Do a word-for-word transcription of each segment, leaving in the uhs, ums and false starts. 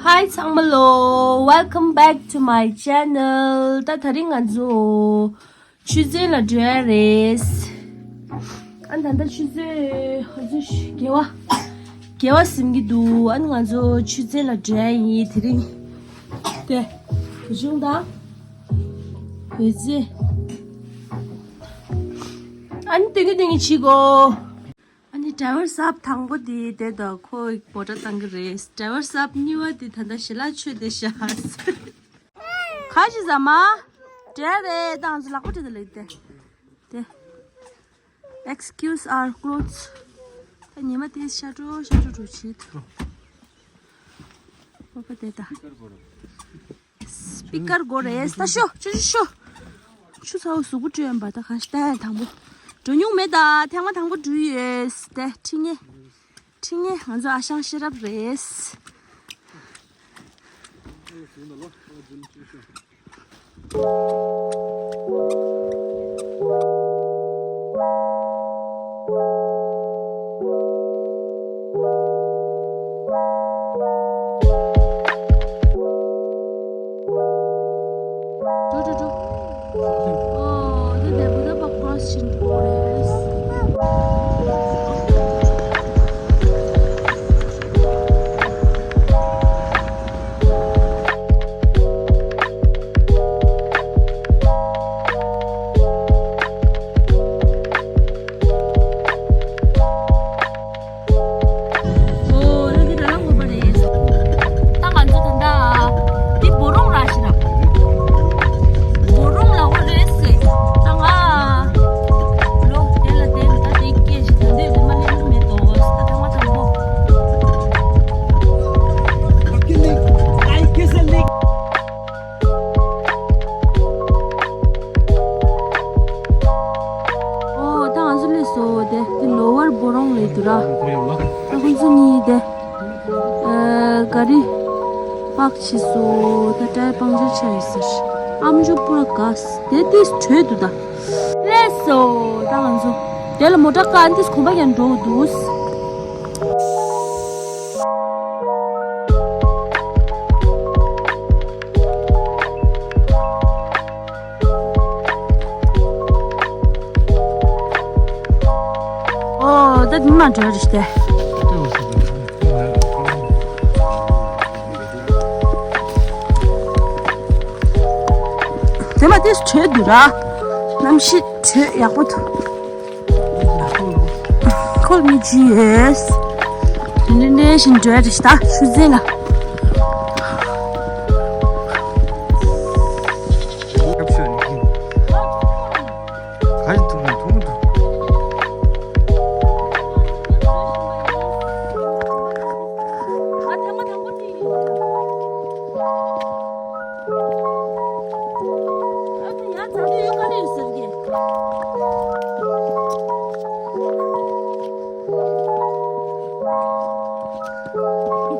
Hi ཚང་མ་ལོ། Welcome back to my channel. ད་དེ་རིང་ང་ཚོ་ཆུ་ཚན་ལ་འགྲོ་ཡ་རེད། ཨ་ནི་ད་ལྟ་ཆུ་ཚོད་ང་ཚོ་དགེ་བ་དགེ་བ་ཟིན་གྱི་འདུག་ཨ་ནི་ང་ཚོ་ཆུ་ཚན་ལ་འགྲོ་ཡ་ཡིན་དེ་རིང་། དེ་གཞུང་དང་བོད་རྩེ། ཨ་ནི་སྟོན་གྱི་སྟོན་གྱི་བྱེད་དགོ་ཨ་ནི་ཌ་རའི་ཝར་གསར་པ་དང་པོ་དེ་དེ་དང་ཁོ་འབོད་སྒྲ་བཏང་གི་རེད། ཌ་རའི་ཝར་གསར་པ་གཉིས་པ་དེ་ད་ལྟ་ཞལ་ལག་མཆོད་བསྡད་ཤག་ཁ་ཅིག་ཟ་མ། འབྲས་རེད་དང་ལག་པ་འབྲས་དང་ལེགས་ཏེ། དེ། Excuse our clothes. ད་ཉི་མ་དེ་ཤར་འགྲོ་ཤར་འགྲོ་འགྲོ་བྱེད་དོ། ཨོ་པ་དེ་ད། སྤི་ཀར་སྒོ་རེད་ད་ཤོ་ཤོ་ཤོ་ཤོ། ཆུ་ཚ་བོ་གཟུགས་པོ་བཀྲུས་ཡོད་པ་ད་ག་ཤ་ད་དང་པོ། འགྲོ་མྱོང་མེད་ད་ཐེངས་མ་དང་པོ་འགྲུལ་ཡོད་དེ་ཁྲི་ངེ། ཁྲི་ངེ་ང་ཚོ་ཨ་ཞང་ཤེས་རབ་རེད། འགྲོ་འགྲོ་འགྲོ། ཨོ་དེ་དེ་བུ་ད་པ་ཀོ་རོ་སི་ཕྱིན་འགྲོ་རེད། ཨོ་ལ་གི་ར་ལ་ངོ་པ་རེད། ད་ང་ཚོ་ད་ལྟ་འདི་སྦོ་རོང་ར་ཞིག་ར། སྦོ་རོང་ལ་འོ་རེད་ཟེར། ད་ང་ལོ་དེ་ལ་དེ་ལ་ད་དེ་སྐད་ཞིག་ད་འདོད་དེ་མ་ལེན་རུ་མེད་དོ། ད་ད་ང་ད་ངོ་ཨོ་ད་ང་ཚོ་སླེབས་སོང་། དེ་དེ་ལོ་ཝར་སྦོ་རོང་ལ་འདུག་ར། ད་ཁོང་ཚོ་གཉིས་དེ་ཨ་ག་རི་པག་བྱས་སོང་། ད་ཊ་ཡར་པང་ཅར་ཆགས་ཡོད་ཟེར། ཨམ་ཅོག་པུ་ར་གས་དེ་དེ་བྲོས་འདུག་ད། སླེབས་སོང་ད་ང་ཚོ། དེ་ལ་མོ་ཊ་ཀ་ཨ་འདིས་གོམ་པ་ཀྱང་འགྲོ་འདུག་ཨོ་ད་མི་མང་འགྲོ་རེད་ཤག་སྟེ། དེ་མ་དེ་བྲོས་འདུག་ར། གནམ་གཤིས་བྲོས་ཡག་པོ་འདུག་ཁོ་མི་ཇི་ཡེས། དེ་འདྲ་འདྲ་བཞིན་འགྲོ་རེད་ཤག་ད་ཆུ་ཚན་ལ། ག་རེ་ཐུག་མི་ཐུག་མི་ཐུག་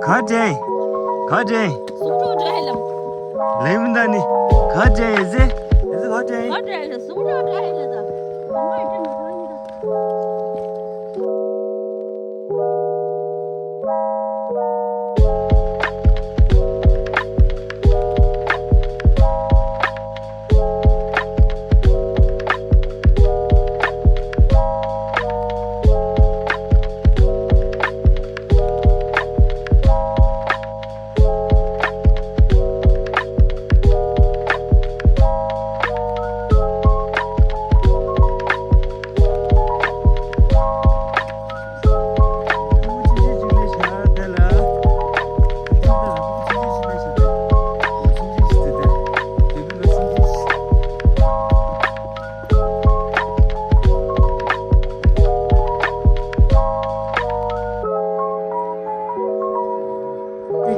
ག་འདྲ། ག་འདྲ། སུམ་ཅུ་འདྲ་ཧེ་ལམ། ལེ་མི་འདའ་ནི། ག་འདྲ་ཡེ་ཟེ། ཡེ་ཟེ་ག་འདྲ། ག་འདྲ་ཡེ་སུམ་ཅུ་འདྲ་ཧེ་ལེ་ད།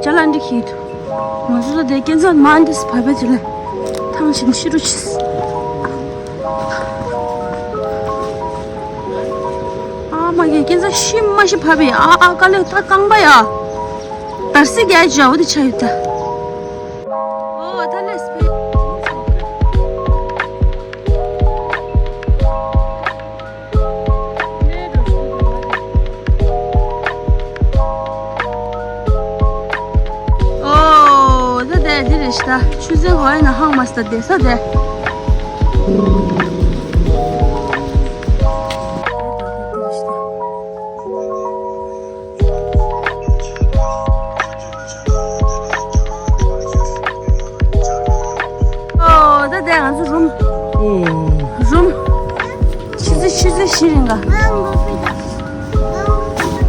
ཅ་ལག་འདི་ཁྱེར་འདུག་ང་ཚོ་དེ་སྐྱེ་འཚར་མ་འདི་ཕ་བེ་ཅི་ལ་ཐང་ཞིམ་ཤི་རུ་ཆིས། ཨ་མ་གི་སྐྱེ་འཚར་ཤི་མ་ཤི་ཕ་བེ། ཨ་ཨ་དཀའ་ལས་ད་རྐང་པ་ཡ། དར་སི་རྒྱ་ཇའོ་དེ་ཆ་ཡོད་ད། ཨོ་ད་ལས་སྤེ། འདི་རེད་ཤི་ད། ཆུ་ཚན་གོ་ཡ་ན་ཧང་མ་སི་ད་བསྡད་ས་དེ། ཨོ་ད་དེ་ང་ཚོ་རུམ། ཨོ། རུམ། ཆུ་ཚན་ཆུ་ཚན་ཤི་རིང་ག་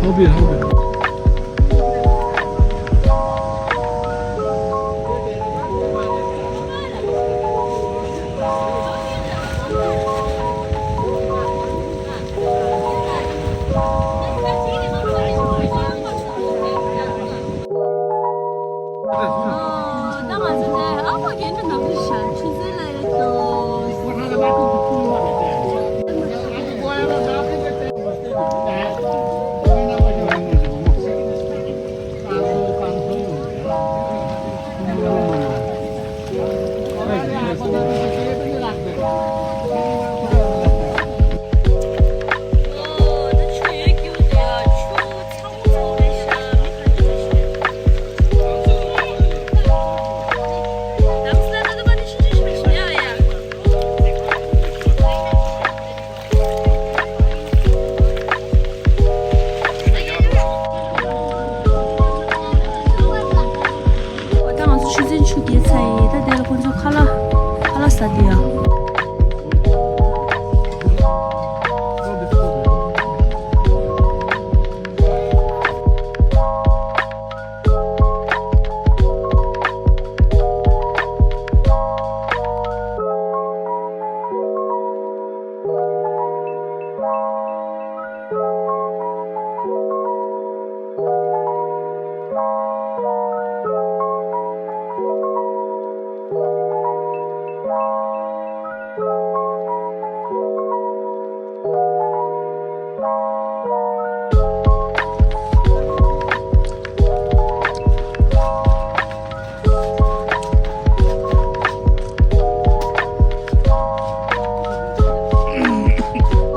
ཧོ་བི་ཧོ་བི། ད་ང་ཚོ་ཆུ་ཚན་ཆུ་རྐྱལ་ཚར་ཡིན། ད་དེ་ལ་ཁོང་ཚོ་ཁ་ལག་ཁ་ལག་ཟ་དེ་ཡ།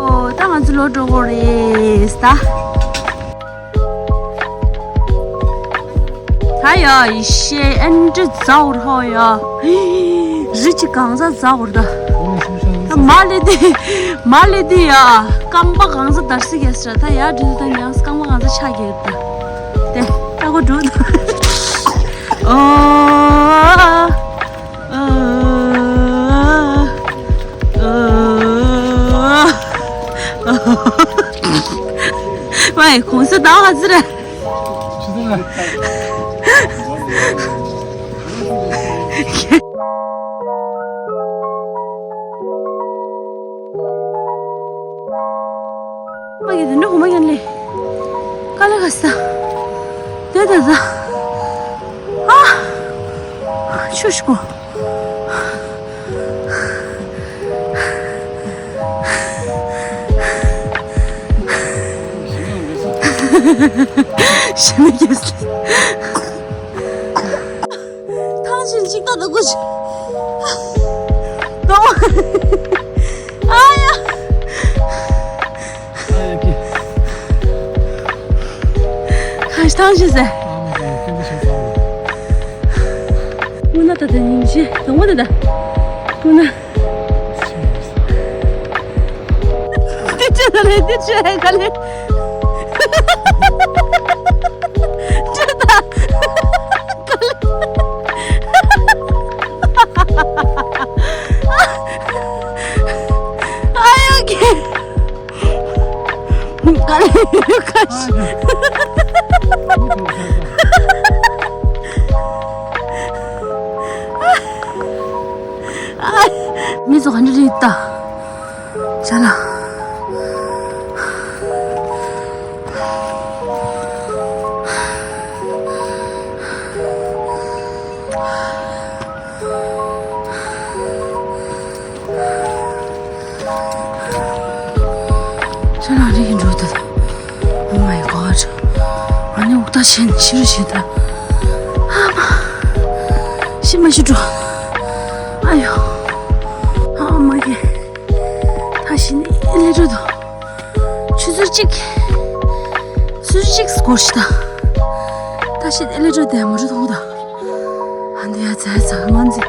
ཨོ་ད་ང་ཚོ་ལོག་འགྲོ་དགོས་རེད་ད། ད་ཡ་ཡི་ཤེས་ཨེ་འདྲ་ཛ་འོར་ཧོ་ཡ། རི་ཅི་གང་ཟ་ཛ་འོར་ད། ད་མ་ལེ་དི་མ་ལེ་དི་ཡ། རྐང་པ་གང་ཟ་དར་སི་གེ་སྲ་ད་ཡ་འདྲི་ད་ཉང་རྐང་པ་གང་ཟ་ཆ་གེ་ད། དེ་ད་གོ་འགྲོ་ད། ཨོ། ཝའི་གོང་ས་ད་ཧ་ཟི་ར། ཨ་ཡེ་དེ་འདྲ་གོ་མ་ཡིན་ལེ། ཀ་ལེ་ག་ས། དེ་ད་ད། ཨ། ཆུ་ཤི་གོ། ཞི་མི་རྒྱས། ཐང་ཆེན་གཅིག་ལྟ་ད་དགོས་ཤིག་ཨ་ཡ། ཐང་ཆེན་ཟེར། སྔོན་ན་ད་ད་ཉིན་བྱེད་དང་པོ་ད་ད། སྔོན་ན། དེ་ཆེ་ད་རེད་དེ་ཆེ་ག་ལེ། ཆེ་ད། ཨ་ཡོ་གི། ག་ལེ་ག་ཤི། མི་ཚོ་ག་འདྲ་རེད་ད། ཅ་ལག་ཅ་ལག་རིགས་འགྲོ་ད། Oh my god། ཨ་ནི་འུག་ད་ཤེན་ཤི་རུ་ཤི་ད། ཨ་མ། ཤི་མ་ཤི་འགྲོ། ཨ་ཡོ། ཨ་མ་གི། ད་ཤི་ནི་ཨེ་ལེ་འགྲོ་ད། ཆུ་ཚོད་གཅིག་ཆུ་ཚོད་གཅིག་སྐོར་ཞིག་ད། ད་ཤི་ཨེ་ལེ་འགྲོ་དེ་མ་འགྲོ་ཐོང་ད། ཨ་འདི་ཡ་ཙ་ཙ་ང་ཚེ་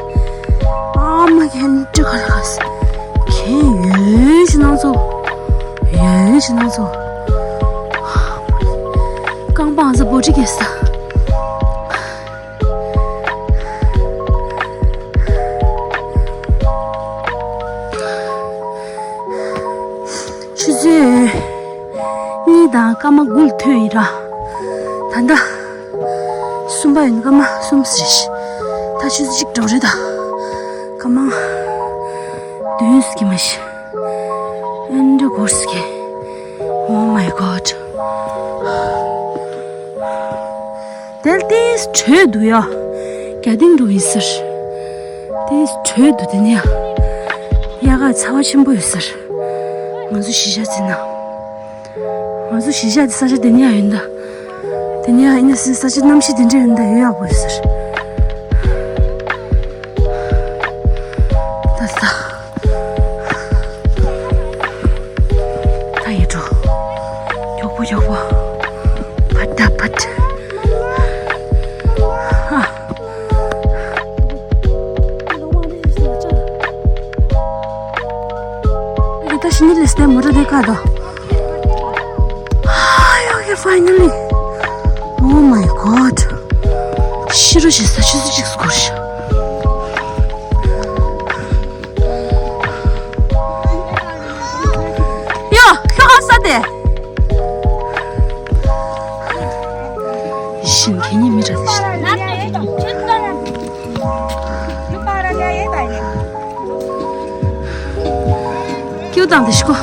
ཨ་མ་ཁེན་ཏྲི་ཁ་ལ་ཁ་སི་ཁེན་ཡོད་ཤི་ནང་ཚོ་ཡོད་ཤི་ནང་ཚོ། རྐང་པ་ང་ཚོ་བོ་ཊི་གེ་ས། ཆུ་ཚོད་གཉིས་དང་སྐར་མ་དགུ་ལ་ཐོན་ཡིན་ར། ད་ལྟ་གསུམ་པ་ཡིན། སྐར་མ་གསུམ་ཟེར་ཤི། ད་ཆུ་ཚོད་གཅིག་འགྲོ་རེད་ད། སྐར་མ་བདུན་ཟེར་གི་མ་ཤི། ཨེ་འདྲ་འགོར་ཟེར་གི། Oh my god. དེ་ལ་ཏིས་དྲོད་འདུག་ཡ། རྒྱ་ཏིང་འགྲོ་ཡིན་ཟེར། ཏིས་དྲོད་འདུག་དེ་ནས་ཡ། དབྱར་ཁ་ཚ་བ་ཆེན་པོ་ཡོད་ཟེར། ང་ཚོ་གཞིས་ཆགས་ཟིན་ན། ང་ཚོ་གཞིས་ཆགས་དེ་ས་ཆ་དེ་ནས་ཡ་ཡིན་ད། དེ་ནས་ཡ་ཡིན་ན་ཟིན་ས་ཆ་གནམ་གཤིས་དེ་འདྲ་ཡིན་ད་ཡོད་ཡག་པོ་ཡོད་ཟེར། ད་ས། ད་ཡི་འགྲོ། མགྱོགས་པོ་མགྱོགས་པོ། ཕ་ད་ཕ་ད། ཨ། ད་ཤི་ནི་ལེ་སྟེ་མོ་ཊ་དེ་ཀ་དོ། ཨ་ཡོ་ཡོ་ཕའི་ནལ་ལི། Oh my god. ཤི་རོ་ཞེས་ས་ཆུ་ཚོད་གཅིག་སྐོར་ཤི། ཡོ། ཁྱོ་ག་ས་དེ། ཡི་ཤིན་ཁེ་ཉིན་མི་ར་དེ་ཤི། ཁྱོད་དང་དེ་ཤི་ཁོ།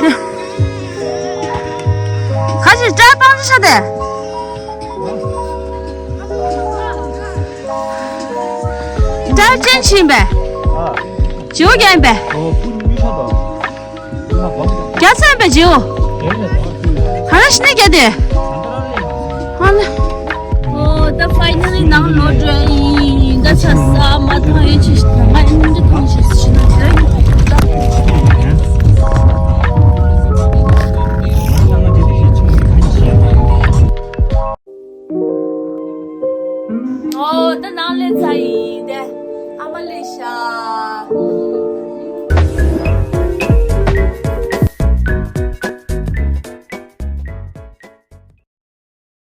དེ། ཁ་ཅིག་ཅའི་པང་ཅི་ཤ་དེ། ཏྲའི་ཅན་ཕྱིན་པས། ཇོ་རྒྱན་པས། རྒྱ་ཚན་པས་ཇོ། ཧ་ར་ཤི་ནི་རྒྱ་དེ། ཧ་ལེ། ཨོ་ད་ཕའི་ནལ་ལི་ནང་ལོག་འགྲོ་ཡིན། ད་ཆ་ས་མ་ཐང་ཡོད་ཆེ་ཞིག་ང་ཨིན་འདྲ་ཐང་ཆེ་ཞིག་ན་དེ་ར་ཡིན། ཨོ་ད་ནང་ལས་ཚ་ཡིན་དེ། ཨ་མ་ལས་ཤ།